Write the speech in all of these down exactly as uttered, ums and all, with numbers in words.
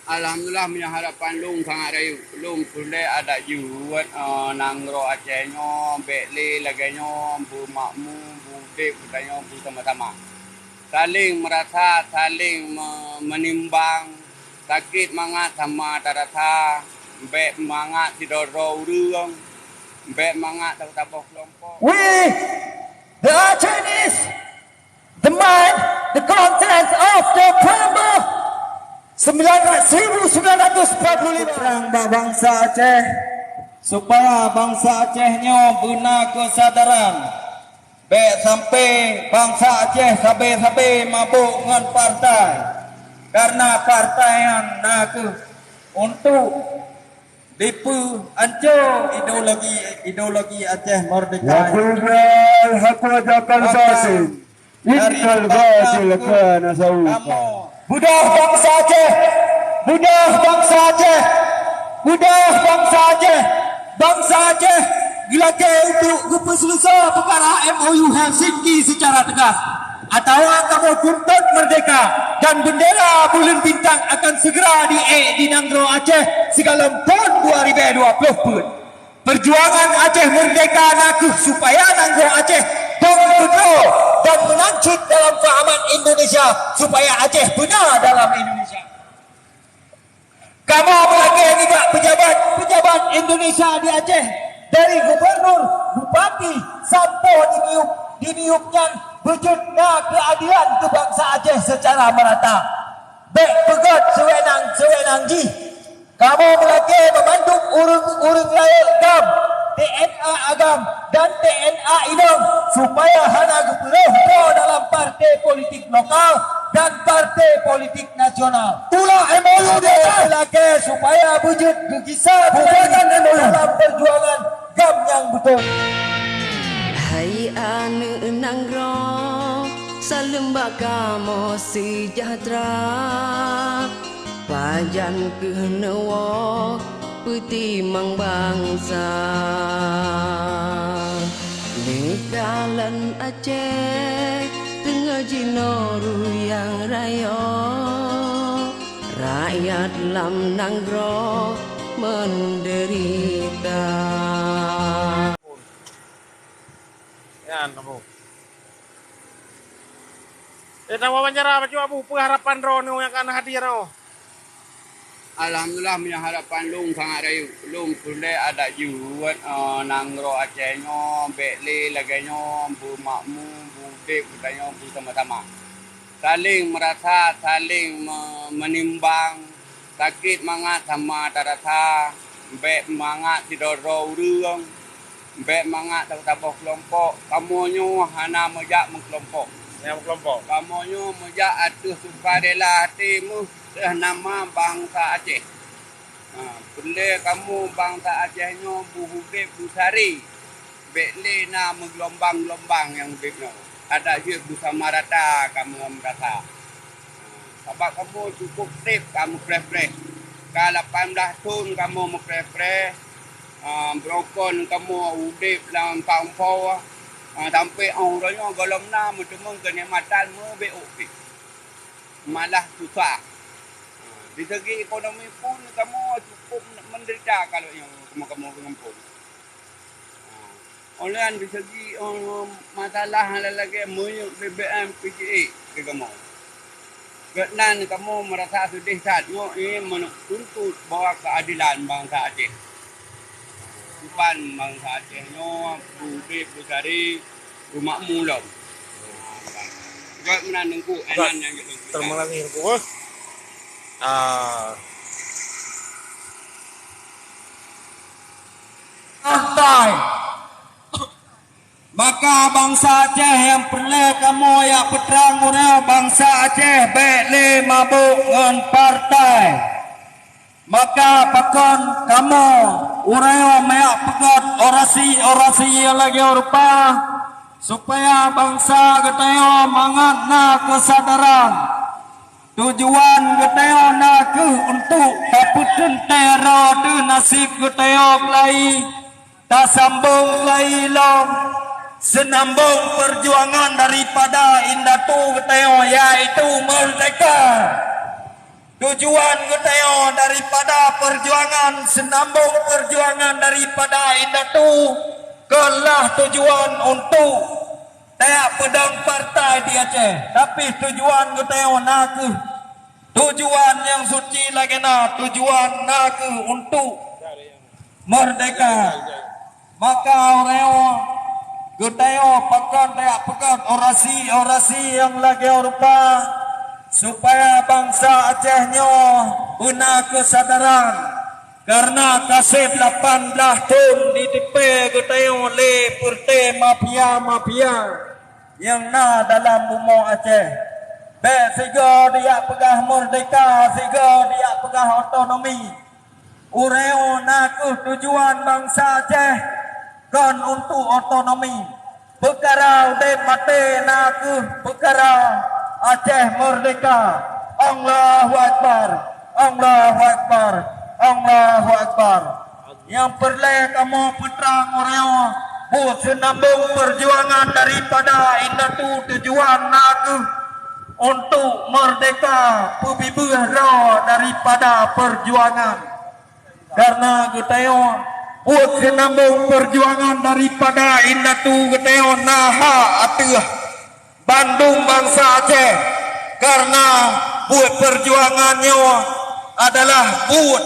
Alhamdulillah, meunyoe harapan lôn sangat rayeuk. Lôn peureulée adak jeuet, eh, nanggroe Aceh nyoe bék lé lagée nyoe, beumakmu, beudeb geutanyoe beusama-sama. Saléng meurasa, saléng me-, meunimbang, sakét mangat sama tarasa, bék mangat sidroe-droe ureuëng, bék mangat saboh-saboh keulompok. We, the Aceh is the mind, the conscience of the people. Sembilan, seribu sembilan ratus empat puluh lima. Perang bak bansa Aceh, supaya bansa Aceh nyoe beuna keusadaran. Bék sampai bansa Aceh sabe-sabe mabök ngon partai, karena partai nyan na kheueh untuk dipeuhanco ideologi, ideologi Aceh Merdeka. Wa qul jal haq wa zahaqal batil, innal batila kana zahuqa. Budah bansa Aceh! Budah bansa Aceh! Budah bansa Aceh! Bansa Aceh geulakée untuk geupeuseuleusoe peukara M O U Helsinki secara tegas, atawa kamoe tuntut merdeka dan bendera buleuen bintang akan segera diék di nanggroe Aceh sigohlom thon dua ribée dua ploh peuet. Peujuangan Aceh Merdeka na kheueh supaya nanggroe Aceh dong keudroe dan meunang cit dalam fahaman Indonesia, supaya Aceh beuna dalam Indonesia. Kamoe meulakée nibak pejabat-pejabat Indonesia di Aceh, dari gubernur, bupati, sampoe di NIUK, di NIUK nyan beujeuet na keuadilan keu bansa Aceh seucara meurata. Bék peugét siweunang-siweunang jih. Kamoe meulakée banmandum ureuëng-ureuëng rayeuk GAM, T N A agam, dan T N A inong, supaya hana geupeureuh droe dalam partai politik lokal dan partai politik nasional. Tulak M O U D A. Meulakée supaya beujeuet geugisa bubarkan M O U dalam peujuangan GAM nyang beutôi. Hai aneuëk nanggroe, saleuem bak kamoe seujahteura. Pajan kheueh neuwoe peutimang bansa. Neukalon Aceh teungoh jinoe ruyang rayeuk, rakyat lam nanggroe meudeurita. Nyan, Abu. Eh, tawa banjara bacut, Abu, peue harapan droeneuh nyang ka na hadir nyoe? Alhamdulillah, meunyoe harapan lôn sangat rayeuk. Lôn peureulée adak jeuet, eh, nanggroe Aceh nyoe bék lé lagée nyoe, beumakmu, beudeb geutanyoe beusama-sama. Saléng meurasa, saléng me-, meunimbang, sakét mangat sama tarasa, bék mangat sidroe-droe ureuëng, bék mangat saboh-saboh keulompok. Kamoe nyoe hana meujak meukeulompok. Hana meukeulompok. Kamoe nyoe meujak ateueh sukarela até meuh, ateueh nama bansa Aceh. Ha, peureulée kamoe bansa Aceh nyoe beuudeb beusari, bék lé na meugeulombang-geulumbang nyang udeb nyoe. Adak jeuet beusama rata kamoe meurasa. Sabab kamoe cukôp treb ka meupreh-preh. Ka lapan blaih thon kamoe meupreh-preh, ah, beurokon kamoe udeb lam kaumpo, ah, sampoe óh uroe nyoe gohlom na meuteumé keunikmatan meubeuôk pih. Malah susah. Ah, di segi ekonomi pun kamoe cukôp meudeurita ka lheueh nyoe kamoe-kamoe ureuëng gampông. Óh lheueh nyan di segi, eh, masalah lagée minyeuk B B M, P G E keu kamoe. Geuh nan kamoe meurasa seudeh that nyoe, eh, meutuntut bahwa keuadelan bansa Aceh. Supan bansa Aceh nyoe beudeb beusari, beumakmu lom. Geuh meunan Teungku, eh, nan nyang jeuet lôn peugah. Terima kasih, Teungku, eh. Ah. Partai. Maka bansa Aceh nyang peureulée kamoe jak peutrang uroe nyoe, bansa Aceh bék lé mabök ngon partai. Maka pakon kamoe uroe nyoe meujak peugét orasi-orasi nyang lagée rupa, supaya bansa geutanyoe mangat na keusadaran. Tujuan geutanyoe na kheueh untuk tapeuteuntée droe teuh naseb geutanyoe keulayi, tasambong keulayi lom seunambong peujuangan daripada indatu geutanyoe, yaitu meurdehka. Tujuan geutanyoe daripada peujuangan, seunambong peujuangan daripada indatu, keulah tujuan untuk tajak peudong partai di Aceh. Tapi tujuan geutanyoe na kheueh tujuan nyang suci lagée na, tujuan na kheueh untuk merdeka. Maka uroe nyoe geutanyoe pakon tajak peugét orasi-orasi nyang lagée rupa, supaya bansa Aceh nyoe beuna keusadaran, karena ka seb lapan blaih thon jitipée geutanyoe lé peureute mafia-mafia nyang na dalam bumoe Aceh. Bék sigoe dijak peugah merdeka, sigoe dijak peugah otonomi. Uroe nyoe na kheueh tujuan bansa Aceh kon untuk otonomi. Peukara udeb maté na kheueh peukara Aceh merdeka. Allahu Akbar, Allahu Akbar, Allahu Akbar. Nyang peureulée kamoe peutrang uroe nyoe, buet seunambong peujuangan daripada indatu tujuan na kheueh untuk merdeka, peubibeueh droe daripada peujuangan. Karena geutanyoe buet seunambong peujuangan daripada indatu geutanyoe na hak ateueh bandum bansa Aceh. Karena buet peujuangan nyoe adalah buet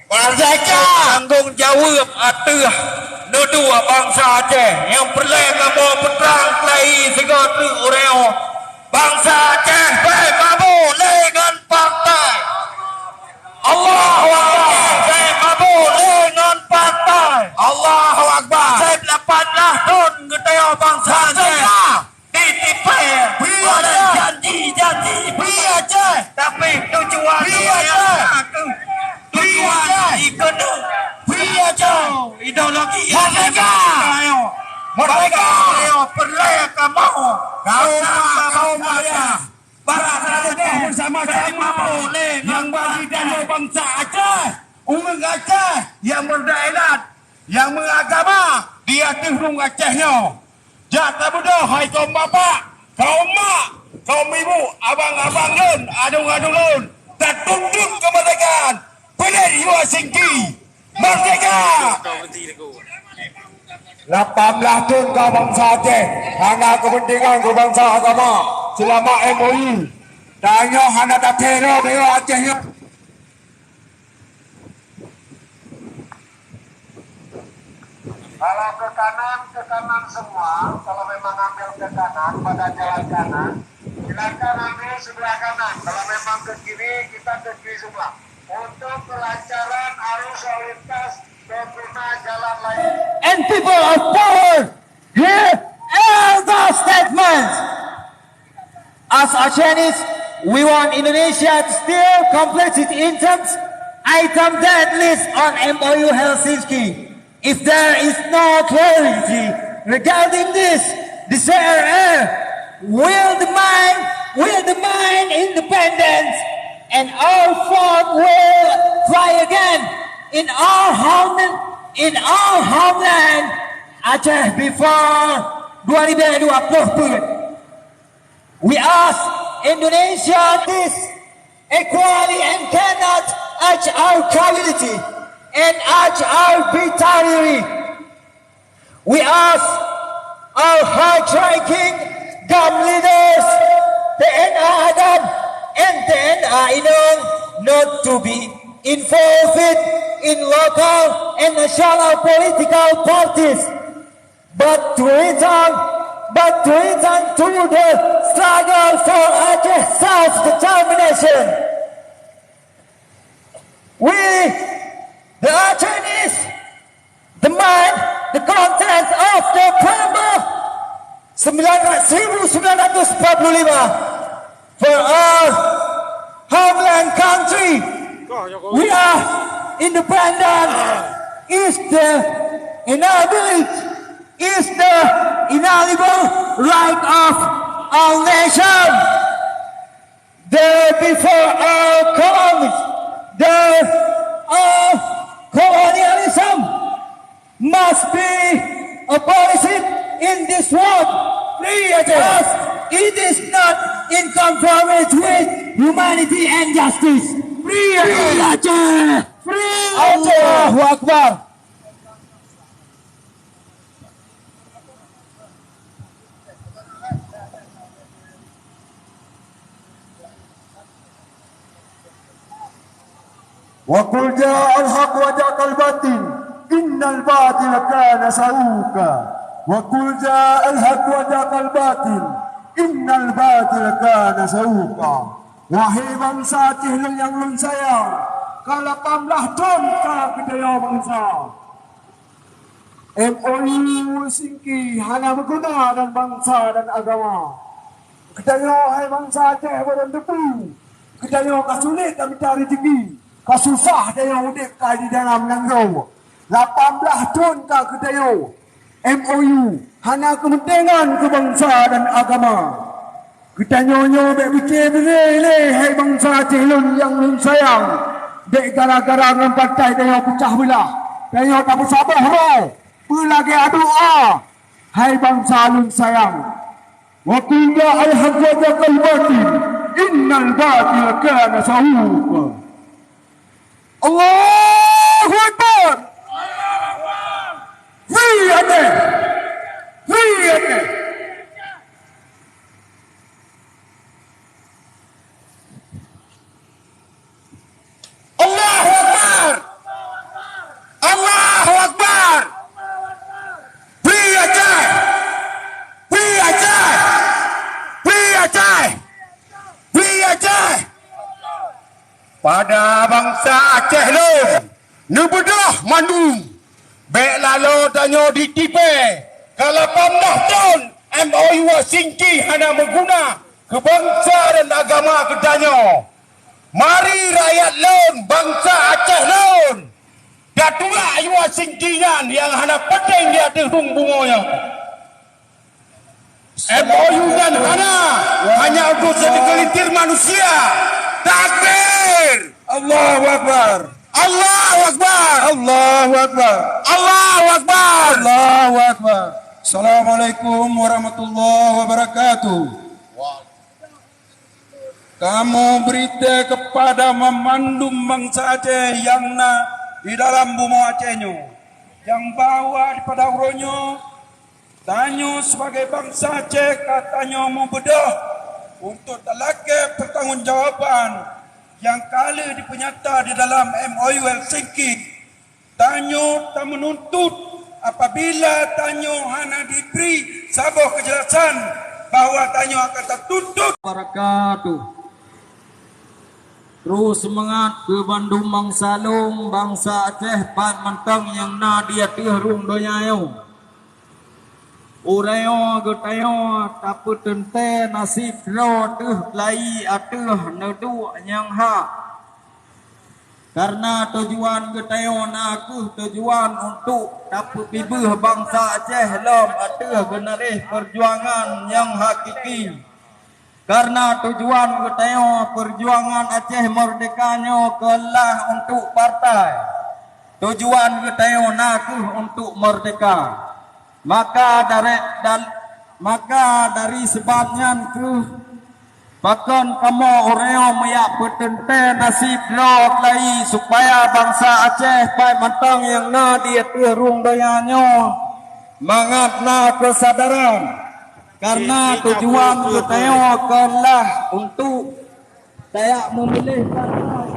merdeka, tanggong jaweueb ateueh neuduek bansa Aceh. Nyang peureulée kamoe peutrang peulai sigoe treuk uroe nyoe, bansa Aceh bék mabök lé ngon partai. Allahu Akbar. Bék mabök lé ngon partai. Allahu Akbar. Seb lapan blaih thon geutanyoe bansa Aceh ditipée oleh janji-janji. Tapi tujuan tujuan ikeuneuk ideologi merdeka. Merdeka. Peureulée kamoe kaum mak, kaum ayah, para saudara bersama-sama nyang bagi dana bansa Aceh, ureuëng Aceh nyang meudaerah, nyang meuagama di ateueh rueng Aceh nyoe. Jak tabeudôh hai kaum bapak, kaum mak, kaum ibu, abang-abang lôn, adong-adong lôn, tatuntut keumeurdekaan. Peulet yue singki. Merdeka! Lapan blaih thon ka bansa Aceh hana keupeuntengan keu bansa agama seulama M O U. Tanyoe hana tathee droe Aceh nyoe. Kalau ke kanan, ke kanan semua. Kalau memang ambil ke kanan, pada jalan kanan, silakan ambil sebelah kanan. Kalau memang ke kiri, kita ke kiri semua. Untuk kelancaran arus lalu lintas pengguna jalan lain. And people of power, hear all the statements. As Acehis, we want Indonesia to still complete its items, item debt list on M O U Helsinki. If there is no clarity regarding this, the C R R will demand, will demand independence, and our flag will fly again in our home, in our homeland, Aceh before dua ribu dua puluh empat. We ask Indonesia this equally and cannot arch our quality and arch our victory. We ask our high-ranking GAM leaders, T N A Agam and T N A Inong, not to be involved in local and national political parties, but to return, but to return to the struggle for Aceh self-determination. We, the Acehnese, demand the contents of the Preamble sembilan, seribu sembilan ratus empat puluh lima for our homeland country. We are independent is the inalienable, is the inalienable right of our nation. There before our colonies, there our colonialism must be abolished in this world. Free Aceh. It is not In conformity with humanity and justice. Free Aceh! Free Aceh! Allahu Akbar! Wa qul ja'al haq wa zahaqal batil, innal batila kana zahuqa. Wa qul ja'al haq wa zahaqal batil, innal batila kana zahuqa. Wahai bansa Aceh lôn nyang lôn sayang, ka lapan blah thon ka geutanyoe bansa. M O U Helsinki hana meuguna dan bansa dan agama. Geutanyoe hai bansa Aceh, barang teupeu, geutanyoe ka sulet tamita rezeki, ka susah tanyoe udeb ka di dalam nanggroe. Lapan blah thon ka geutanyoe M O U hana keumeuntengan keu bansa dan agama. Geutanyoe nyoe bék beucé beuré lé hai bansa Aceh lôn nyang lôn sayang. Bék gara-gara ngon partai tanyoe peucah beulah, tanyoe tapeusaboh mo, peue lagée adoe a, hai bansa lôn sayang. Wa qul ja'al haq wa zahaqal batil, innal batila kana zahuqa. Allahu Akbar! Free Aceh! Free Aceh! Allahu Akbar! Allahu Akbar! Free Aceh! Free Aceh! Free Aceh! Free Aceh! Pada bansa Aceh lôn, neubeudôh mandum. Bék laloe tanyoe ditipée, ka lapan blah thon M O U Helsinki hana meuguna keu bansa dan agama geutanyoe. Mari rakyat lôn, bansa Aceh lôn, tatulak U Helsinki nyan nyang hana peunteng di ateueh rhueng bumoe nyoe. M O U nyan hana, hanya untuk jadi gelintir manusia. Takbir! Allahu Akbar! Allahu Akbar! Allahu Akbar! Allahu Akbar! Allahu Akbar! Assalamualaikum warahmatullahi wabarakatuh. Kamoe bri tée keupada banmandum bansa Aceh nyang na di dalam bumoe Aceh nyoe, nyang bahwa dipada uroe nyoe tanyoe sibagai bansa Aceh ka tanyoe mubeudôh untuk talakée peutanggongjawaban nyang ka lheueh jipeunyata di dalam M O U Helsinki. Tanyoe tameununtut apabila tanyoe hana jibri saboh keujelasan bahwa tanyoe akan tatuntut. Wabarakatuh. Troh seumangat keu bandum bansa lôn, bansa Aceh pat mantong nyang na di ateueh rhueng donya nyoe. Uroe nyoe geutanyoe tapeuteuntée naseb droe teuh peulayi ateueh neuduek nyang hak. Kareuna tujuan geutanyoe na kheueh tujuan untuk tapeupibeueh bansa Aceh lom ateueh geunaréh peujuangan nyang hakiki. Kareuna tujuan geutanyoe peujuangan Aceh meurdeka nyoe keulah untuk partai. Tujuan geutanyoe na kheueh untuk meurdeka. Maka dari, dan, maka dari seubab nyan kheueh pakon kamoe uroe nyoe meujak peuteuntée naseb droe keulayi supaya bansa Aceh pat mantong nyang na di ateueh rhueng donya nyoe mangat na keusadaran. Kareuna tujuan geutanyoe keulah untuk tajak meumiléh partai.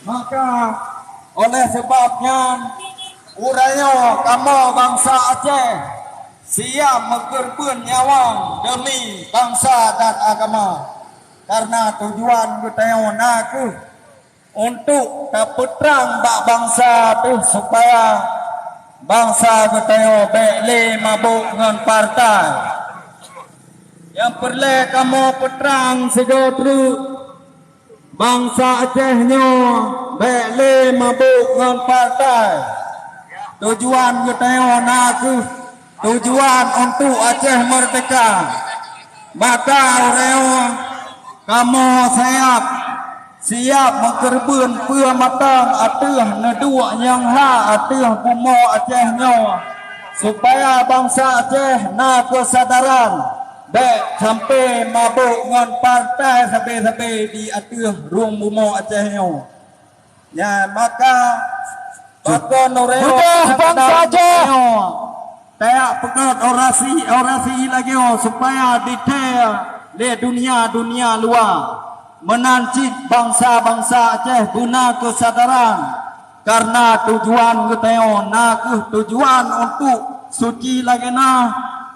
Maka, oleh sebab nyan, uroe nyoe kamoe bansa Aceh siap meukeureubeuen nyawöng deumi bansa dan agama. Kareuna tujuan geutanyoe na kheueh untuk tapeutrang bak bansa teuh supaya bansa geutanyoe bék lé mabök ngon partai. Nyang peureulée kamoe peutrang sigoe treuk, Bansa Aceh nyoe bék lé mabök ngon partai. Tujuan geutanyoe na kheueh tujuan untuk Aceh merdeka. Maka uroe nyoe kamoe siap, siap meukeureubeuen peue mantong ateueh neuduek nyang hla ateueh bumoe Aceh nyoe, supaya bansa Aceh na keusadaran. Bék sampai mabök ngon partai sabe-sabe di ateueh rhueng bumoe Aceh nyoe. Nyan maka pakon uroe nyoe bansa Aceh. Tajak peugöt orasi, orasi lagèe nyoe supaya jithèe lé dunia-dunia luwa. Meunan cit bansa-bansa Aceh beuna keusadaran. Karena tujuan geutanyoe na kheueh tujuan untuk suci lagèe na,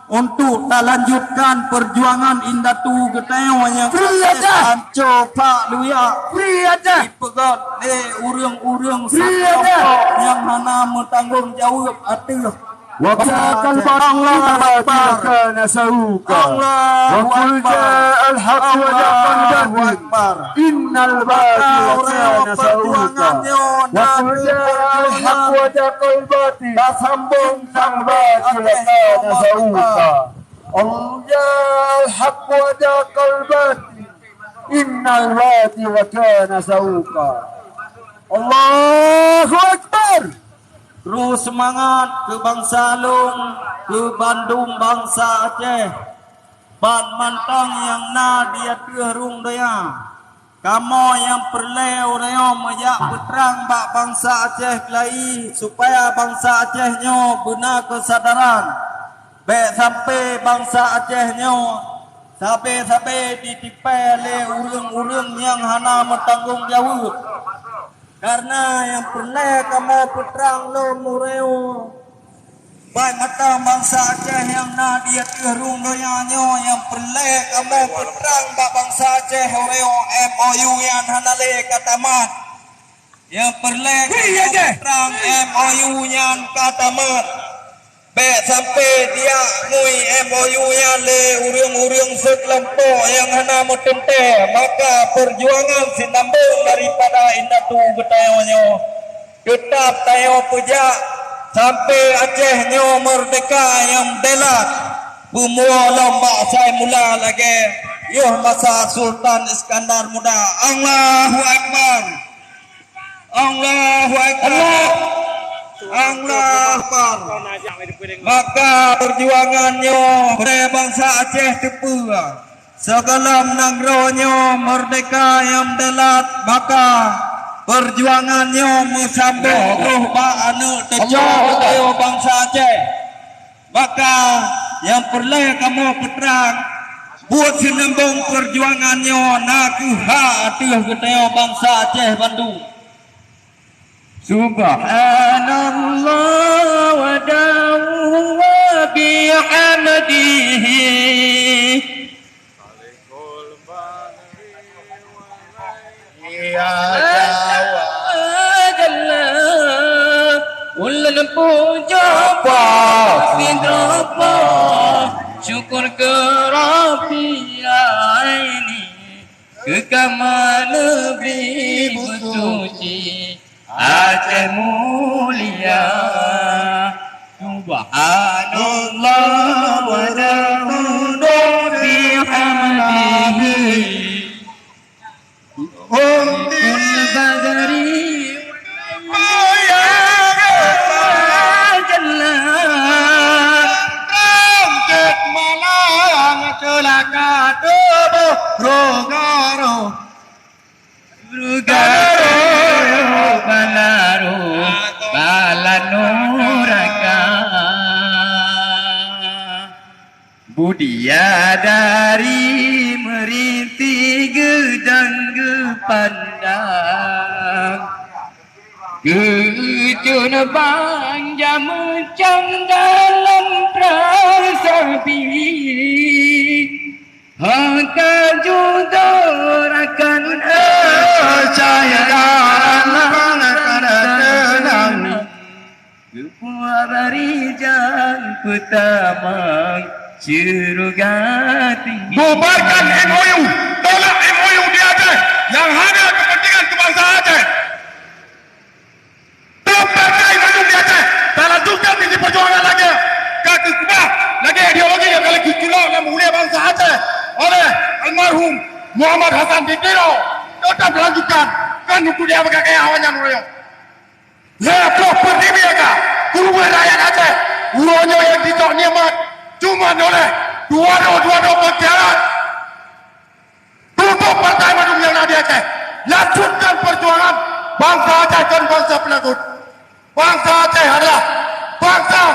untuk talanjutkan perjuangan indatu geutanyoe nyang Free Aceh! Anco Pak Luyak Free Aceh! Dipeugöt lé ureueng-ureueng Free Aceh! Nyang hana meutanggong jaweueb ateueh Wa kana Allahu akbar. Wa qul ja'al haqq wa zahaqal batil. Innal batila kana zahuqa. Wa qul ja'al haqq wa zahaqal batil. Innal batila kana zahuqa. Wa qul ja'al haqq wa zahaqal batil. Innal batila kana zahuqa. Allahu akbar. Trôh seumangat keu bansa lôn, keu bandum bansa Aceh, ban mantong nyang na di ateueh rhueng donya. Kamoe nyang peureulèe uroe nyoe meujak peutrang bak bansa Aceh keulayi, supaya bansa Aceh nyoe beuna keusadaran. Bék sampai bansa Aceh nyoe sabe-sabe jitipèe lé ureueng-ureueng nyang hana meutanggong jaweueb. Karena nyang peureulèe kamoe peutrang lom uroe nyoe, ban mantong bansa Aceh nyang na di ateueh rhueng donya nyoe, nyang peureulèe kamoe peutrang bak bansa Aceh uroe nyoe, M O U nyan hana lé ka tamat. Nyang peureulèe kamoe peutrang, M O U nyan ka tamat. Bék sampai jijak ngui M O U nyan lé ureueng-ureueng sikeulompok nyang hana meuteuntèe, maka peujuangan sinambong daripada indatu geutanyoe nyoe teutab tanyoe peujak sampai Aceh nyoe meurdehka nyang deulat. Peue lom bak asai mula lagèe yoh masa Sultan Iskandar Muda. Allahu Akbar! Allahu Akbar. Allah. Allahu Akbar. Maka peujuangan nyoe bri bansa Aceh teupeue. Sigohlom nanggroe nyoe meurdehka nyang deulat, maka peujuangan nyoe meusambong troh bak aneuk cucu bansa Aceh. Maka nyang peureulèe kamoe peutrang, buet sinambong peujuangan nyoe na kheueh hak ateueh geutanyoe bansa Aceh bandum. Subhanallah wa dahu wa bihamdihi. Ya Jawa. Jalla, ulôn pujoe sidroe, syukur keu Rabbi aini, keu ka meuneubri beusuci Aceh mulia. Subhanallah wa bihamdihi. Umpul badri jalla. Rangkek malang ceulaka tuboh rugaro. Rugaro balaru balanuraka. Budiadari meurinti geudang geupandang, geucun bang jameucang dalam prang sabi. Haka jujur akan percaya dalam Geupeubari jan peutamong syeuruga tinggi. Bubarkan M O U, tolak M O U di Aceh. Nyang hana Muhammad Hasan di Tiro tetap lanjutkan kan untuk dia bagaimana awaknyan uroe nyoe. Lhèe ploh peuet ribèe ka keuluwarga rakyat Aceh uroe nyoe nyang jicok nikmat cuma oleh dua dua dua pengkhianat. Tutup partai mandum nyang na di Aceh. Lanjutkan perjuangan bangsa Aceh dan bangsa peunakut. Bangsa Aceh adalah bangsa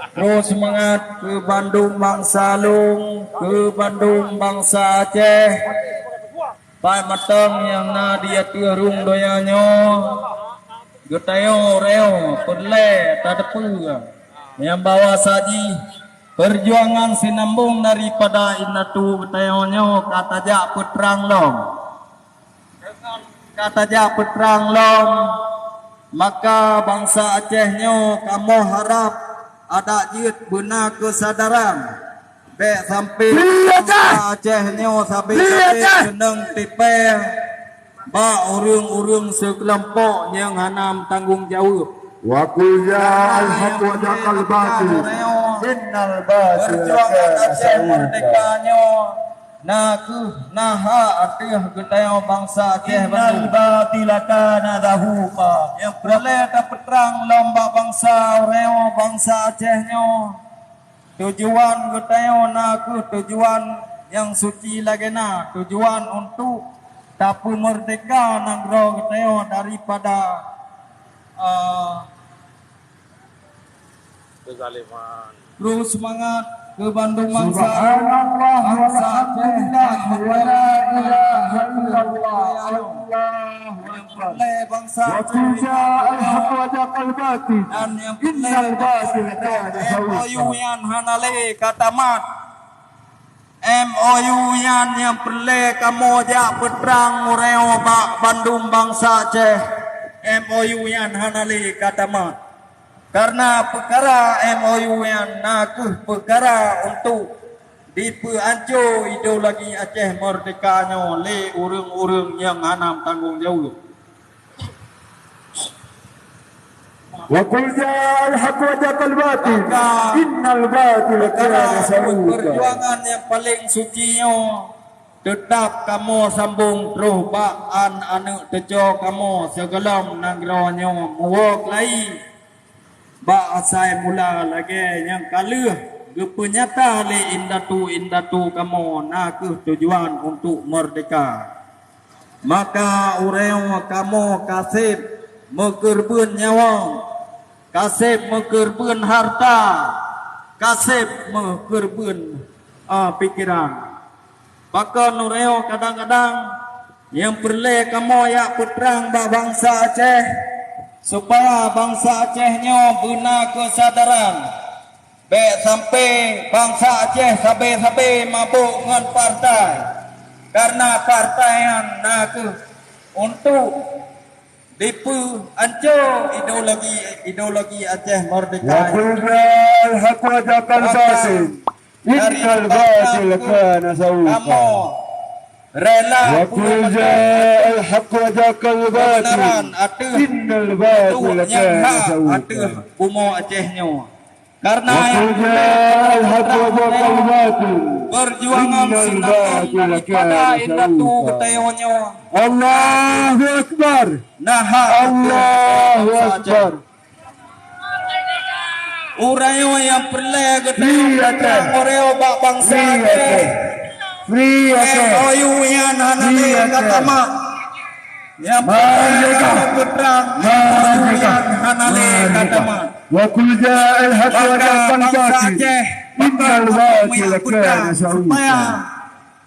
Terus seumangat keu bandum bansa lôn, keu bandum bansa Aceh. Pai mantong nyang na di ateueh rueng donya nyoe, geutanyoe reue peureulèe tateupeue nyang bahwa saji perjuangan sinambong daripada indatu geutanyoe nyoe ka tajak peutrang lom. Deungon ka tajak peutrang lom, maka bansa Aceh nyoe kamoe harab adak jeuet beuna keusadaran. Bèk sampai bansa Aceh nyoe sabe-sabe keunong tipèe bak ureueng-ureueng sikeulompok nyang hana meutanggong jaweueb. Wa qul ja'al haqq wa zahaqal batil. Innal batila kana zahuqa. Perjuangan Aceh merdeka nyoe na kheueh na hak ateueh geutanyoe bansa Aceh bandum. Innal batila kana zahuqa. Nyang peureulèe tapeutrang lom bak bansa uroe nyoe bansa Aceh nyoe. Tujuan geutanyoe na kheueh tujuan nyang suci lagèe na, tujuan untuk tapeumeurdeka nanggroe geutanyoe daripada, eh, kezaliman. Terus seumangat keu bandum bansa. Subhanallah, bansa Aceh, walhamdulillah, wa la ilaha illallah, Allahu akbar. Nyang peureulèe bansa Aceh. Wa qul ja'al haqq wa zahaqal batil. Dan nyang peureulèe bansa Aceh, M O U nyan hana lé ka tamat. M O U nyan nyang peureulèe kamoe jak peutrang uroe nyoe bak bandum bansa Aceh. M O U nyan hana lé ka tamat. Karena peukara M O U nyan na kheueh peukara untuk dipeuanco ideologi Aceh Merdeka nyoe lé ureueng-ureueng nyang hana meutanggong jaweueb. Wa qul ja'al haqq wa zahaqal batil. Maka, innal batila kana zahuqa. Perjuangan nyang paleng suci nyoe teutap kamoe sambong troh bak an aneuk teuco kamoe sigohlom nanggroe nyoe muwoe keulayi. Bak asai mula lagèe nyang ka lheueh geupeunyata lé indatu-indatu kamoe na kheueh tujuan untuk merdeka. Maka uroe nyoe kamoe ka sép meukeureubeuen nyawöng, ka sép meukeureubeuen hareuta, ka sép meukeureubeuen, a, pikeran. Pakon uroe nyoe kadang-kadang nyang peureulèe kamoe jak peutrang bak bansa Aceh, supaya bansa Aceh nyoe beuna keusadaran. Bèk sampai bansa Aceh sabe-sabe mabök ngon partai, karena partai nyan na kheueh untuk dipeuanco ideologi, ideologi Aceh Merdeka. Wa qul ja'al haqq wa zahaqal batil. Innal batila kana zahuqa. Kamoe rela. Wa qul ja'al haqq wa zahaqal batil. Innal batila kana zahuqa. Ateueh bumoe Aceh nyoe. Karena wa qul ja'al haqq wa zahaqal batil. Perjuangan sinambong daripada indatu geutanyoe nyoe. Allahu Akbar. Nah, Allahu Akbar. Uroe nyoe nyang peureulèe geutanyoe peutrang uroe bak bansa Aceh. Free Aceh. M O U nyan hana lé ka tamat. Nyang peureulèe peutrang M O U nyan hana lé ka tamat. Wa qul ja'al haqq wa zahaqal batil. Innal batila kana zahuqa. Supaya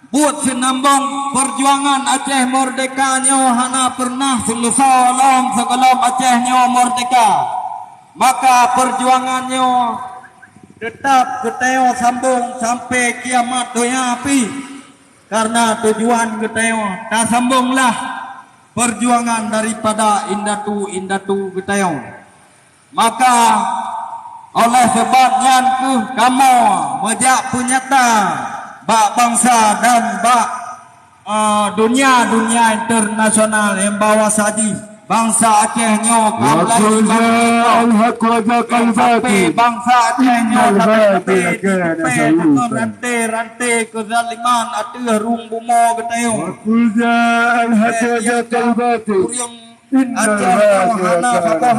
buet sinambong perjuangan Aceh Merdeka nyoe hana pernah seuleusoe lom sigohlom Aceh nyoe merdeka. Maka perjuangan nyoe teutap geutanyoe sambong sampai kiamat donya pih. Karena tujuan geutanyoe tasambonglah perjuangan daripada indatu-indatu geutanyoe. Maka, oleh sebab nyan kheueh kamoe meujak peunyata bak bansa dan bak, eh, dunia-dunia internasional nyang bahwa saji bansa Aceh nyoe ka mulai Wa qul ja'al haqq wa zahaqal batil. Bansa Aceh nyoe Innal batila kana zahuqa. Ranté-ranté kezaliman ateueh rhueng bumoe geutanyoe. Wa qul ja'al haqq wa zahaqal batil. Innal batila kana zahuqa.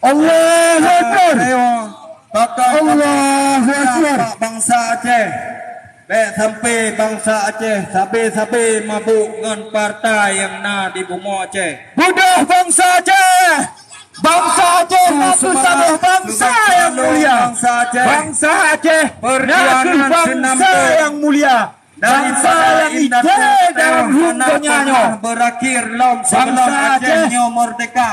Allahu Akbar. Allahu Akbar. Bansa Aceh. Bèk sampai bansa Aceh sabe-sabe mabök ngon partai nyang na di bumoe Aceh. Beudôh bansa Aceh! Bansa Aceh na kheueh saboh bansa nyang mulia. Bansa Aceh na kheueh bansa nyang mulia. Bansa nyang ijak dalam rhueng donya nyoe. Berakhir lom sebelum Aceh nyoe merdeka.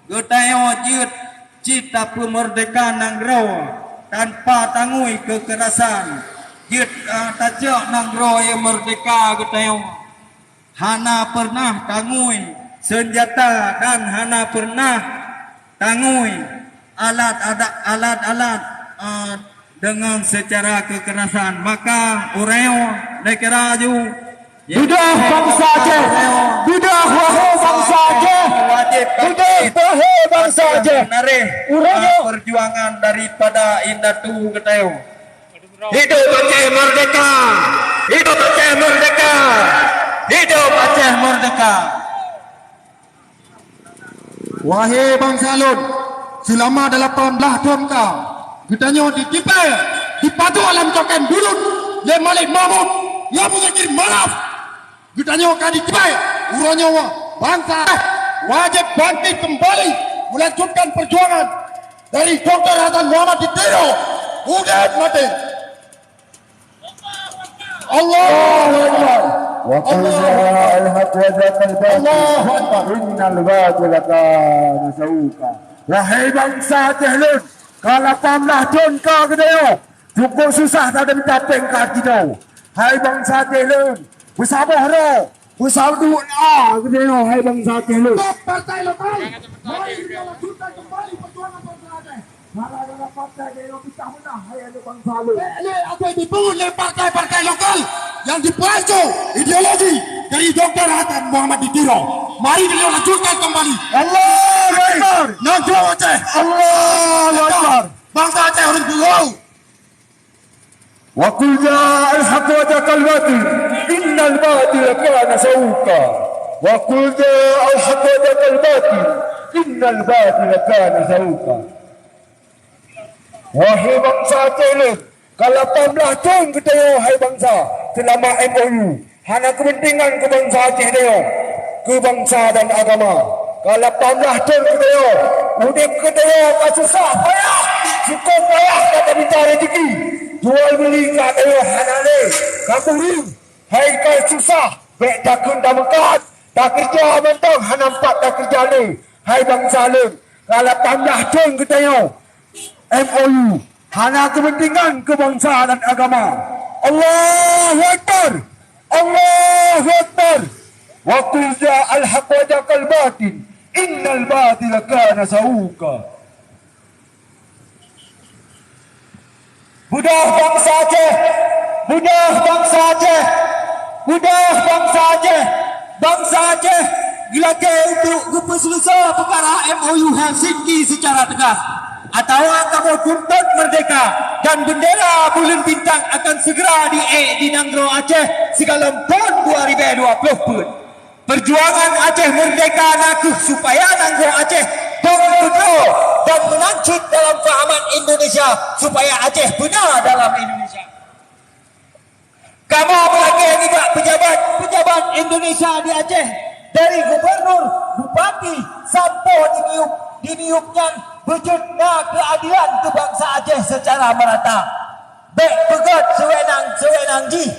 Geutanyoe jeuet cit tapeumeurdeka nanggroe tanpa tangui keukerasan. Jeuet, ah, tacok nanggroe nyang meurdeka geutanyoe. Hana peureunah tangui seunjata dan hana peureunah tangui alat ada-, alat-alat, ah, deungon seucara keukerasan. Maka uroe nyoe lé keuraju Beudôh bansa Aceh! Beudôh, wahé bansa Aceh! Beudôh, wahé bansa Aceh! Uroe nyoe perjuangan daripada indatu geutanyoe. Hidup Aceh merdeka! Hidup Aceh merdeka! Hidup Aceh merdeka! Wahé bansa lôn, seulama delapan blaih thon ka geutanyoe ditipée, dipatuek lam cokén bulut lé Malik Mahmud nyang meunyeukir manaf. Geutanyoe ka ditipée, uroe nyoe bansa wajéb bangkit keumbali meulanjutkan peujuangan dari Doktor Hasan Muhammad di Tiro, udeb maté. Allahu Akbar. Wa qul ja'al haqq wa zahaqal batil. Allahu Akbar. Innal batila kana zahuqa. Wahai bansa Aceh lôn, ka lapan blaih thon ka geutanyoe, cukup susah that mita péng ka geutanyoe. Hai bansa Aceh lôn, beusaboh droe, Beusatu na geutanyoe hai bansa Aceh lôn. Stop partai lokal. Mari kita lanjutkan kembali perjuangan bansa Aceh. Gara-gara partai geutanyoe pecah belah hai aneuk bansa lôn. Lé Aceh dipungut lé partai-partai lokal yang dipacu ideologi dari Doktor Hasan Muhammad di Tiro. Mari kita lanjutkan kembali. Allahu Akbar. Nanggroe Aceh. Allahu Akbar. Bansa Aceh harus bersatu. Wa qul ja'al haqq wa zahaqal batil, innal batila kana zahuqa. Wa qul ja'al haqq wa zahaqal batil, innal batila kana zahuqa. Wahai bansa Aceh lôn, ka lapan blaih thon geutanyoe hai bansa seulama M O U. Hana keupeuntengan keu bansa Aceh tanyoe, keu bansa dan agama. Ka lapan blaih thon geutanyoe, udeb geutanyoe ka susah payah, sukon payah ka tamita rezeki. Jual beuli ka tanyoe hana lé, ka kureueng. Hai ka susah, bèk takheun tameukat, takeureuja mantong hana pat takeureuja lé. Hai bansa lôn, ka lapan blaih thon geutanyoe, M O U hana keupeuntengan keu bansa dan agama. Allahu Akbar! Allahu Akbar! Wa qul ja'al haqq wa zahaqal batil, innal batila kana zahuqa. Beudôh bansa Aceh! Beudôh bansa Aceh! Beudôh bansa Aceh! Bansa Aceh geulakée untuk geupeuseuleusoe peukara M O U Helsinki seucara teugas, atawa kamoe tuntut meurdeka dan bendera buleuen bintang akan segera diék di nanggroe Aceh sigohlom thon dua ribée dua ploh peuet. Peujuangan Aceh meurdeka na kheueh supaya nanggroe Aceh dong keudroe dan meunancut dalam fahaman Indonesia supaya Aceh beuna dalam Indonesia. Kamoe meulakée nibak peujabat-peujabat Indonesia di Aceh, dari gubernur, bupati, sampoe di miyueb, di miyueb nyan beujeuet na keuadilan keu bansa Aceh seucara meurata. Bèk peugét siweunang-siweunang jih.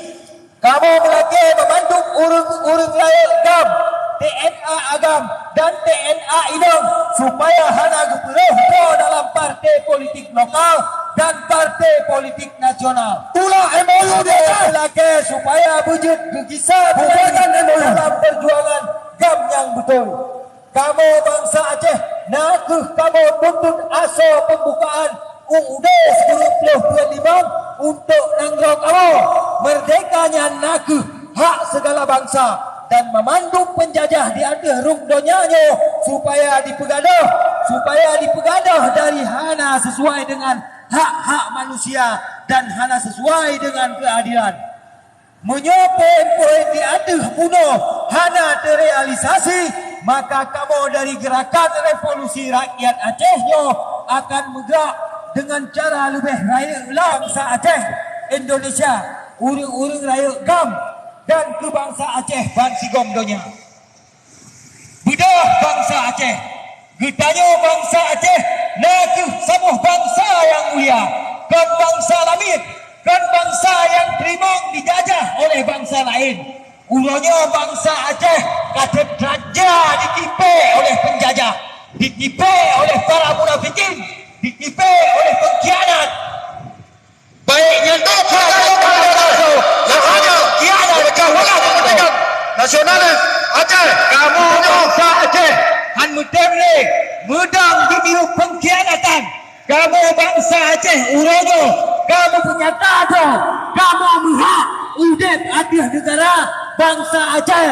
Kamoe meulakée meumandum ureuëng-ureuëng rayeuk GAM, T N A Agam, dan T N A Inong supaya hana geupeurôh droe dalam partai politik lokal dan partai politik nasional. Tulak M O U di Aceh! Meulakée supaya beujeuet geugisa bubarkan M O U dalam peujuangan GAM nyang beutôi. Kamoe bansa Aceh na kheueh kamoe tuntut asoe peumbukaan U U D sikureueng ploh peuet limong Untuk nanggroe kamoe, merdeka nyan nakeuh hak sigala bansa, dan meumandum peunjajah di ateueh rhueng donya nyoe supaya dipeugadôh, supaya dipeugadôh dari hana sesuai dengan hak-hak manusia dan hana sesuai dengan keadilan. Meunyoe poin-poin di ateueh bunoe hana teurealisasi, maka kamoe dari Gerakan Revolusi Rakyat Aceh nyoe akan meugerak deungon cara leubeh rayeuk lom sa Aceh, Indonesia, ureuëng-ureuëng rayeuk GAM, dan keu bansa Aceh bansigom donya. Beudôh bansa Aceh! Geutanyoe bansa Aceh nakeuh saboh bansa nyang mulia, kon bansa lamiet, kon bansa nyang teurimong dijajah oleh bansa laén. Uroe nyoe bansa Aceh ka treb raja ditipée oleh peunjajah, ditipée oleh para munafikin, ditipée oleh peungkhianat. Baik nyan, nyang hanya nasionalis Aceh, kamoe bansa Aceh han meutem lé meudong di miyueb peungkhianatan. Kamoe bansa Aceh uroe nyoe kamoe peunyata droe, kamoe meuhak udeb ateueh neugara bansa Aceh.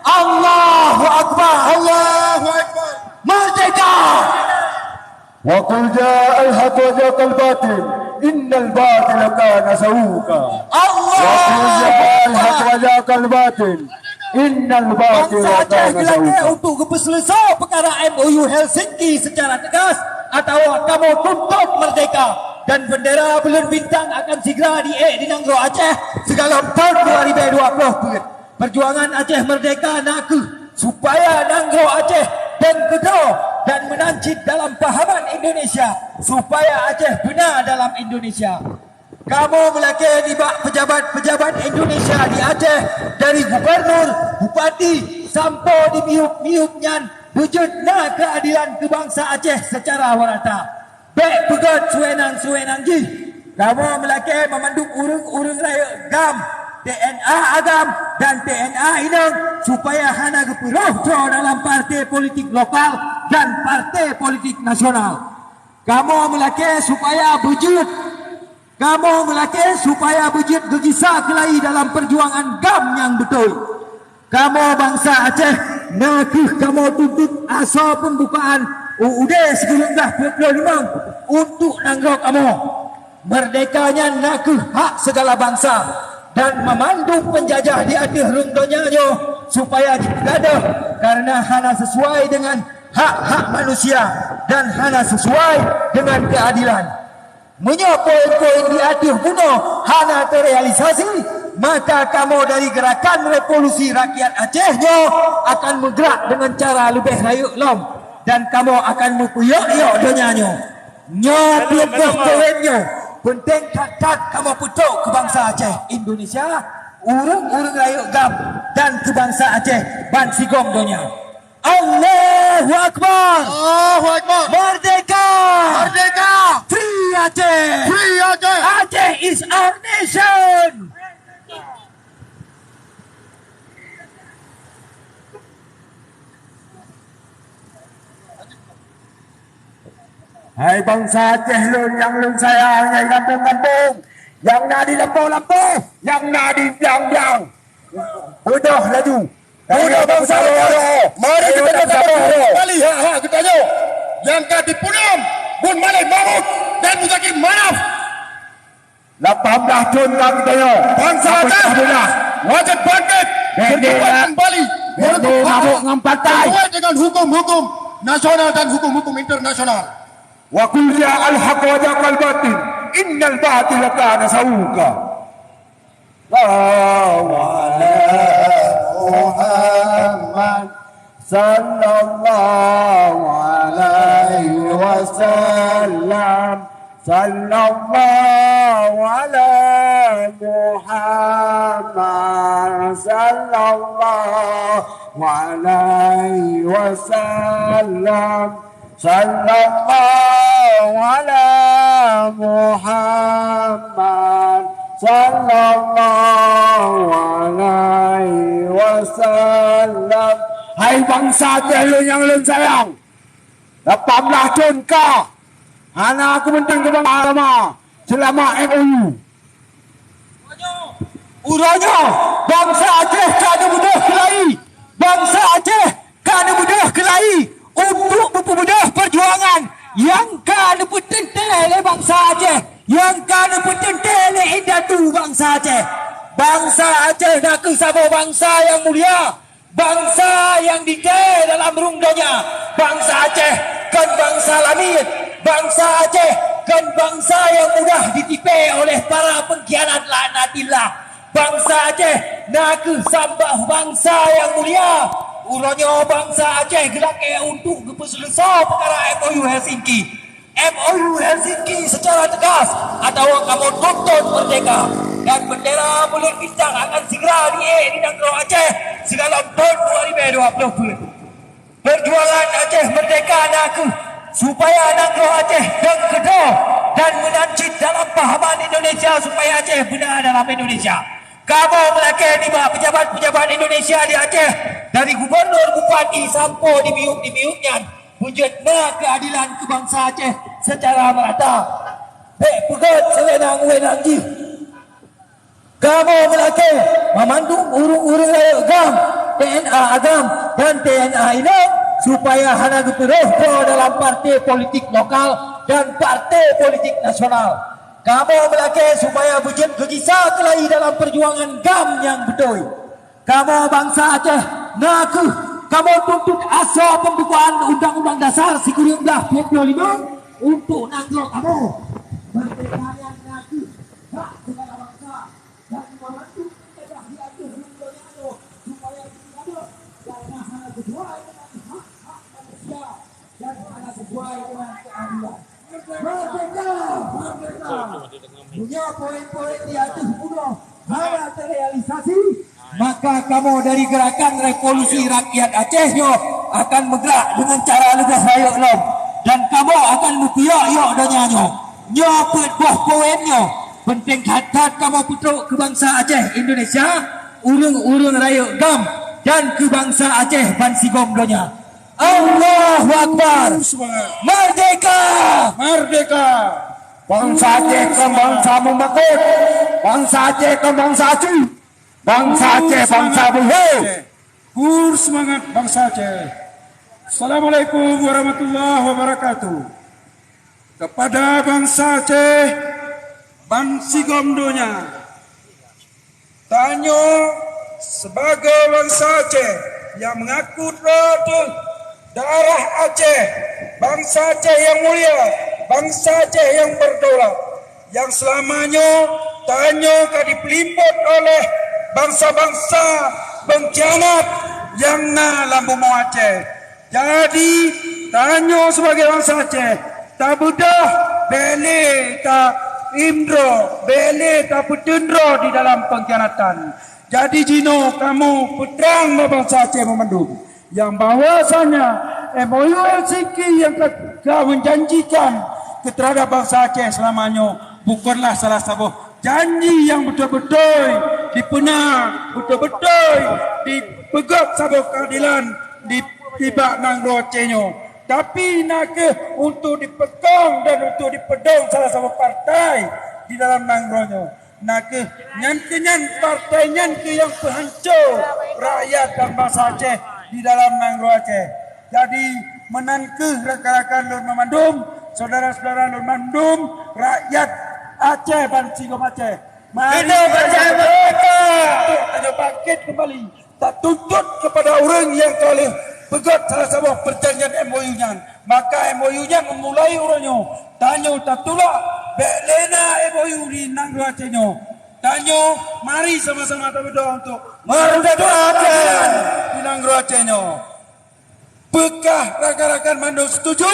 Allahu Akbar! Allahu Akbar! Merdeka! Wa qul ja'al haq wa zahaqal batil, innal batila kana zahuqa. Allahu Akbar! Wa qul ja'al haq wa zahaqal batil, innal batila kana zahuqa. Bansa Aceh geulakée untuk geupeuseuleusoe peukara M O U Helsinki secara tegas, atawa kamoe tuntut merdeka dan bendera buleuen bintang akan sigra diék di nanggroe Aceh sigohlom thon dua ribée dua ploh peuet. Peujuangan Aceh Merdeka nakeuh supaya nanggroe Aceh dan keudroe dan meunan cit dalam pahaman Indonesia, supaya Aceh beuna dalam Indonesia. Kamoe meulakée nibak peujabat-peujabat Indonesia di Aceh, dari gubernur, bupati, sampoe di miyueb-miyueb nyan, beujeuet na keuadilan keu bansa Aceh seucara warata. Bék peugét suwenang-suwenang jih. Kamoe meulakée meumandum ureuëng-ureuëng rayeuk GAM, T N A agam dan T N A inong supaya hana geupeurhoh droe dalam partai politik lokal dan partai politik nasional. Kamoe meulakée supaya beujeuet, kamoe meulakée supaya beujeuet geugisa keulayi dalam peujuangan GAM nyang beutôi. Kamoe bansa Aceh nakeuh kamoe tuntut asoe peumbukaan U U D sikureueng blah peuet ploh limong untuk nanggroe kamoe. Merdeka nyan nakeuh hak sigala bansa, dan meumandum peunjajah di ateueh rhueng donya nyoe supaya jipeugadôh kareuna hana sisuai deungon hak-hak manusia dan hana sisuai deungon keuadilan. Meunyoe poin-poin di ateueh bunoe hana teurealisasi, maka kamoe dari Gerakan Revolusi Rakyat Aceh nyoe akan meugrak deungon cara leubeh rayeuk lom, dan kamoe akan meupeuyok-yok donya nyoe. Nyoe peuet boh poin nyoe peunteng that-that kamoe peutrok keu bansa Aceh, Indonesia, ureuëng-ureuëng rayeuk GAM, dan keu bansa Aceh bansigom donya. Allahu Akbar! Allahu Akbar! Merdeka! Merdeka! Free Aceh! Free Aceh! Aceh is our nation! Hai bansa Aceh lôn nyang lôn sayang, nyang gampông-gampông, nyang na di lampôh-lampôh, nyang na di blang-blang. Beudôh laju. Beudôh bansa Aceh. Mari kita bersatu kembali hak-hak geutanyoe nyang ka dipeunom Bun Malik Mahmud dan Muzakir Manaf. Lapan blah thon ka geutanyoe. Bansa Aceh wajib bangkit, berjuang kembali menuntut hak sesuai dengan hukum-hukum nasional dan hukum-hukum internasional. Wa qul ja'al haq wa zahaqal batil, innal batila kana zahuqa. Sallallahu ala Muhammad, sallallahu alaihi wasallam, sallallahu ala Muhammad, sallallahu alaihi wasallam. Sallallahu ala Muhammad, sallallahu alaihi wasallam. Hai bansa Aceh lôn nyang lôn sayang, lapan blah thon ka hana keumeunteun keu bansa agama seulama M O U. Uroe nyoe, bansa Aceh ka neubeudôh keulayi. Bansa Aceh ka neubeudôh keulayi untuk beupeubeudôh peujuangan nyang ka neupeuteuntèe lé bansa Aceh, nyang ka neupeuteuntèe lé indatu bansa Aceh. Bansa Aceh nakeuh saboh bansa nyang mulia, bansa nyang ditèe dalam rueng donya. Bansa Aceh kon bansa lamiet. Bansa Aceh kon bansa nyang mudah ditipèe oleh para pengkhianat laknatillah. Bansa Aceh nakeuh saboh bansa nyang mulia. Uroe nyoe bansa Aceh geulakèe untuk geupeuseuleusoe peukara M O U Helsinki. M O U Helsinki secara tegas atawa kamoe tuntut merdeka, dan bendera buleuen bintang akan segera diék di nanggroe Aceh sigohlom thon dua ribu dua puluh peuet. Peujuangan Aceh merdeka nakeuh supaya nanggroe Aceh dong keudroe dan meunan cit dalam pahaman Indonesia supaya Aceh beuna dalam Indonesia. Kamoe meulakèe nibak pejabat-pejabat Indonesia di Aceh, dari gubernur, bupati sampoe di miyueb-di miyueb nyan, beujeuet na keuadilan keu bansa Aceh seucara meurata. Bèk peugöt siweunang-weunang jih. Kamoe meulakèe banmandum ureueng-ureueng rayeuk GAM, T N A AGAM, dan T N A INOM supaya hana geupeuroh droe dalam partai politik lokal dan partai politik nasional. Kamoe meulakèe supaya beujeuet geugisa keulayi dalam peujuangan GAM nyang beutôi. Kamoe bansa Aceh nakeuh kamoe tuntut asoe pembukaan Undang-Undang Dasar sikureueng blaih peuet ploh limong untuk nanggroe kamoe. Merdeka nyan nakeuh hak segala bansa dan membantu penjajah di ateueh rueng donya nyoe supaya jeuet gadôh dan hana sesuai dengan hak-hak manusia dan hana sesuai dengan keadilan. Merdeka! Merdeka! Meunyoe poin-poin di ateueh bunoe hana teurealisasi, maka kamoe dari Gerakan Revolusi Rakyat Aceh nyoe akan meugerak deungon cara leubeh rayeuk lom, dan kamoe akan meupiôh-ioh donya nyoe. Nyoe peuet boh poin nyoe peunteng that-that kamoe peutrok keu bansa Aceh Indonesia, ureueng-ureueng rayeuk GAM, dan keu bansa Aceh bansigom donya. Allahu Akbar! Semangat! Merdeka! Merdeka! Bansa Aceh kon bansa meumakot. Bansa Aceh kon bansa acu. Bansa Aceh bansa beuhe. Kur semangat bansa Aceh. Assalamualaikum warahmatullahi wabarakatuh. Kepada bansa Aceh bansigom donya. Tanyoe sibagoe bansa Aceh nyang meungaku droe teuh darah Aceh, bansa Aceh nyang mulia, bansa Aceh nyang beudaulat, nyang seulama nyoe tanyoe ka jipeulimbot oleh bansa-bansa peungkhianat nyang na lam bumoe Aceh. Jadi, tanyoe sibagoe bansa Aceh, tabeudôh bèk lé taindroe, bèk lé tapeuteundroe di dalam peungkhianatan. Jadi, jinoe kamoe peutrang bak bansa Aceh banmandum nyang bahwasanya M O U Helsinki nyang ka, ka meujanjikan keu teuhadap bansa Aceh seulama nyoe bukonlah salah saboh janji nyang beutôi-beutôi dipeuna, beutôi-beutôi dipeugöt saboh keuadilan di, di bak nanggroe Aceh nyoe, tapi nakeuh untuk dipeukong dan untuk dipeudong salah saboh partai di dalam nanggroe nyoe. Nakeuh nyan keuh nyan partai nyan keuh nyang peuhanco rakyat dan bansa Aceh di dalam nanggroe Aceh. Jadi, meunan keuh rakan-rakan lôn banmandum, syedara-syedara lôn banmandum, rakyat Aceh bansigom Aceh. Mari Hidup Aceh Merdeka! Tanyoe bangkit keumbali, tatuntut keupada ureueng nyang ka lheueh peugöt salah saboh peujanjian M O U nyan. Maka M O U nyan meumulai uroe nyoe. Tanyoe tatulak bèk lé na M O U di nanggroe Aceh nyoe. Tanyoe mari sama-sama tabeudôh untuk merdeka di nanggroe Aceh nyoe. Peukah rakan-rakan mandum setuju?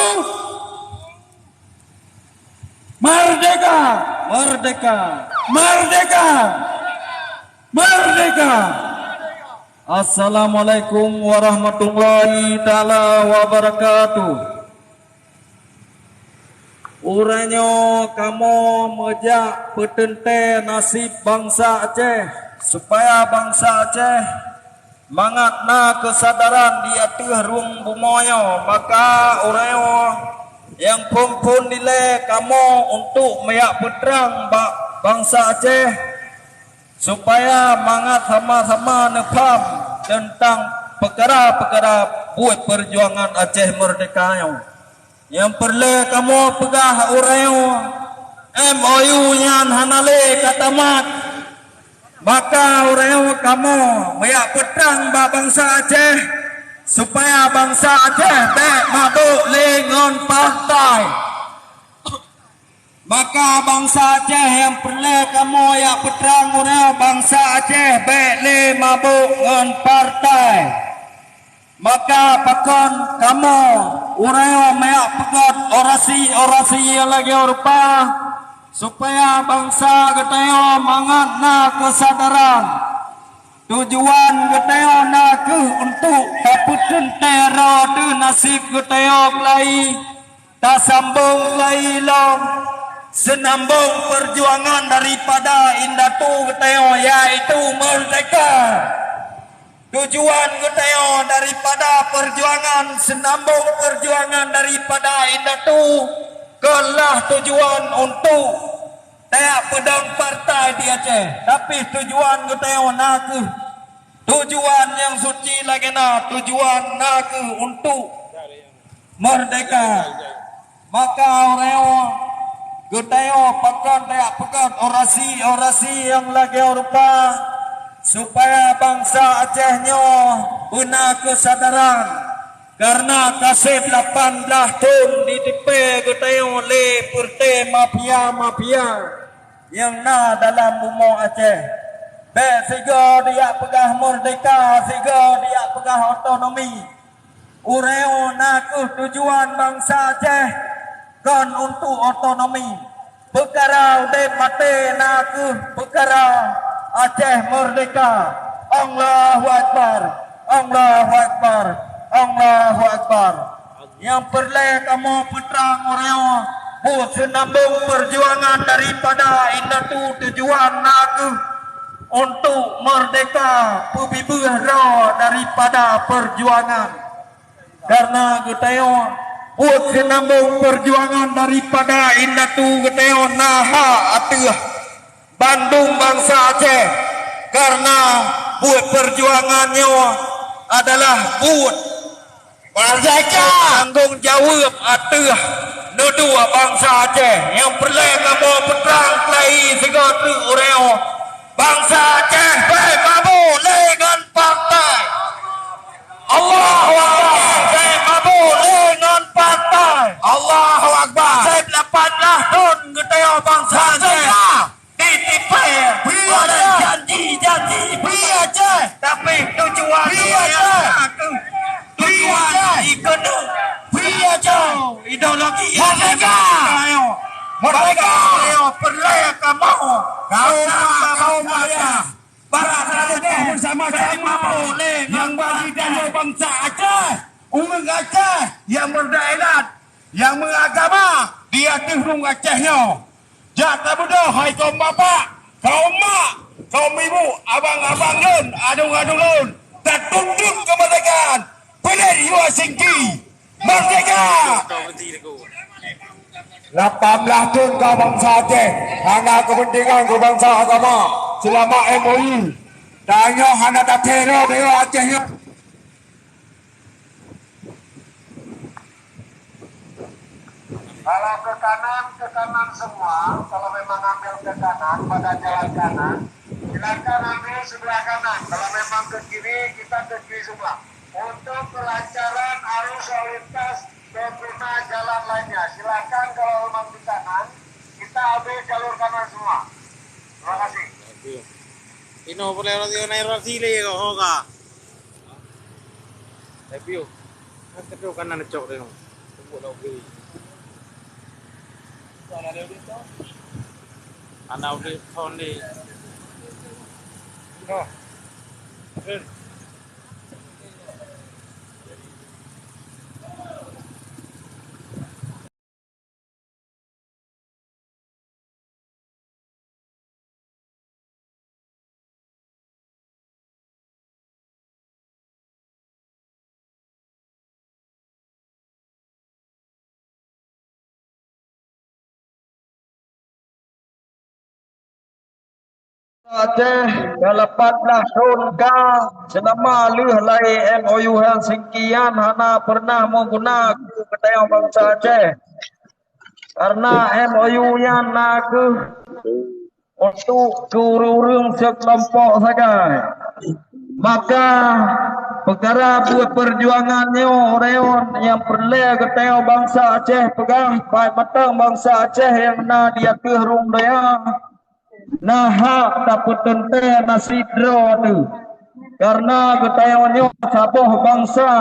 Merdeka! Merdeka! Merdeka! Merdeka! Assalamualaikum warahmatullahi taala wabarakatuh. Uroe nyoe kamoe meujak peuteuntèe naseb bansa Aceh, supaya bansa Aceh mangat na keusadaran di ateueh rueng bumoe nyoe. Maka uroe nyoe nyang phon-phon dilèe kamoe untuk meujak peutrang bak bansa Aceh, supaya mangat sama-sama neupaham teuntang peukara-peukara buet peujuangan Aceh Meurdehka nyoe. Nyang peureulée kamoe peugah uroe nyoe, M O U nyan hana lé ka tamat. Maka uroe nyoe kamoe meujak peutrang bak bansa Aceh, supaya bansa Aceh bék mabök lé ngon partai. Maka bansa Aceh nyang peureulée kamoe jak peutrang uroe nyoe, bansa Aceh bék lé mabök ngon partai. Maka pakon kamoe uroe nyoe meujak peugét orasi-orasi nyang lagée rupa, supaya bansa geutanyoe mangat na keusadaran. Tujuan geutanyoe na kheueh untuk tapeuteuntée droe teuh naseb geutanyoe keulayi, tasambong keulayi lom seunambong peujuangan daripada indatu geutanyoe, yaitu meurdehka. Tujuan geutanyoe daripada peujuangan, seunambong peujuangan daripada indatu, kon lah tujuan untuk tajak peudong partai di Aceh. Tapi tujuan geutanyoe na kheueh tujuan nyang suci lagée na, tujuan na kheueh untuk meurdehka. Maka uroe nyoe geutanyoe pakon tajak peugét orasi-orasi nyang lagée rupa, supaya bansa Aceh nyoe beuna keusadaran, kareuna ka seb lapan blaih thon jitipée geutanyoe lé peureute mafia-mafia nyang na dalam bumoe Aceh. Bék sigoe dijak peugah meurdehka, sigoe dijak peugah otonomi. Uroe nyoe na kheueh tujuan bansa Aceh kon untuk otonomi. Peukara udeb maté na kheueh peukara Aceh meurdehka. Allahu Akbar, Allahu Akbar, Allahu Akbar. Nyang peureulée kamoe peutrang uroe nyoe, buet seunambong peujuangan daripada indatu tujuan na kheueh untuk meurdehka, peubibeuh droe daripada peujuangan. Kareuna geutanyoe buet seunambong peujuangan daripada indatu geutanyoe na hak ateueh bandum bansa Aceh, kareuna buet peujuangan nyoe adalah buet meurdehka, tanggong jaweueb ateueh neuduek bansa Aceh. Nyang peureulée kamoe peutrang keulayi sigoe teuk uroe nyoe, bansa Aceh bék mabök lé ngon partai. Allahu Akbar! Bék mabök lé ngon partai. Allahu Akbar! Seb lapan blaih thon geutanyoe bansa Aceh. Ditipée oleh janji-janji Aceh. Tapi tujuan Aceh. Tujuan Aceh. Ikeuneuk. Aceh. Ideologi Merdeka. Merdeka. Merdeka. Peureulée kamoe. Kaum mak, kaum ayah. Bangsa Aceh bersama-sama. Nyang bagi dana bangsa Aceh. Ureuëng Aceh nyang meudaélat, nyang meuagama di ateueh rueng Aceh nyoe. Jak tabeudôh, hai kaum bapak, kaum mak, kaum ibu, abang-abang lôn, adong-adong lôn, tatuntut keumeurdekaan! Peulét yue singki! Merdeka! Lapan blaih thon ka bansa Aceh hana keupeuntengan keu bansa agama seulama M O U. Tanyoe hana tathero dewa Aceh nyoe. Kalau ke kanan, ke kanan semua. Kalau memang ambil ke kanan, pada jalan kanan, silakan ambil sebelah kanan. Kalau memang ke kiri, kita ke kiri semua. Untuk kelancaran arus lalu lintas pengguna jalan lainnya, silakan kalau memang di kanan, kita ambil jalur kanan semua. Terima kasih. Inoe peureulée roti, naik roti lé kok, ho ka. Tapi yo, kan kedua kanan cok deh. Tunggu dah beli. Anak udah tahun ni. Oh. Aceh, ka lapan blah thon ka, seulama lheueh lahé M O U Helsinki nyan hana pernah meuguna keu geutanyoe bansa Aceh. Karena M O U nyan na kheueh untuk keu ureuëng-ureuëng seukelompok sagai. Maka peukara buet peujuangan nyoe ureuëng nyang peureulée geutanyoe bansa Aceh peugah, pat mantong bansa Aceh nyang na di ateueh rhueng donya, na hak tapeuteuntée nasib droe teuh. Karena geutanyoe nyoe saboh bansa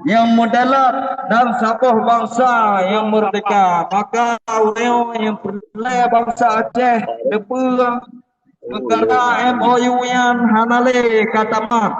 nyang meudalat dan saboh bansa nyang meurdeka. Maka ureuëng nyang peureulée bansa Aceh teupeue peukara M O U nyan hana lé ka tamat.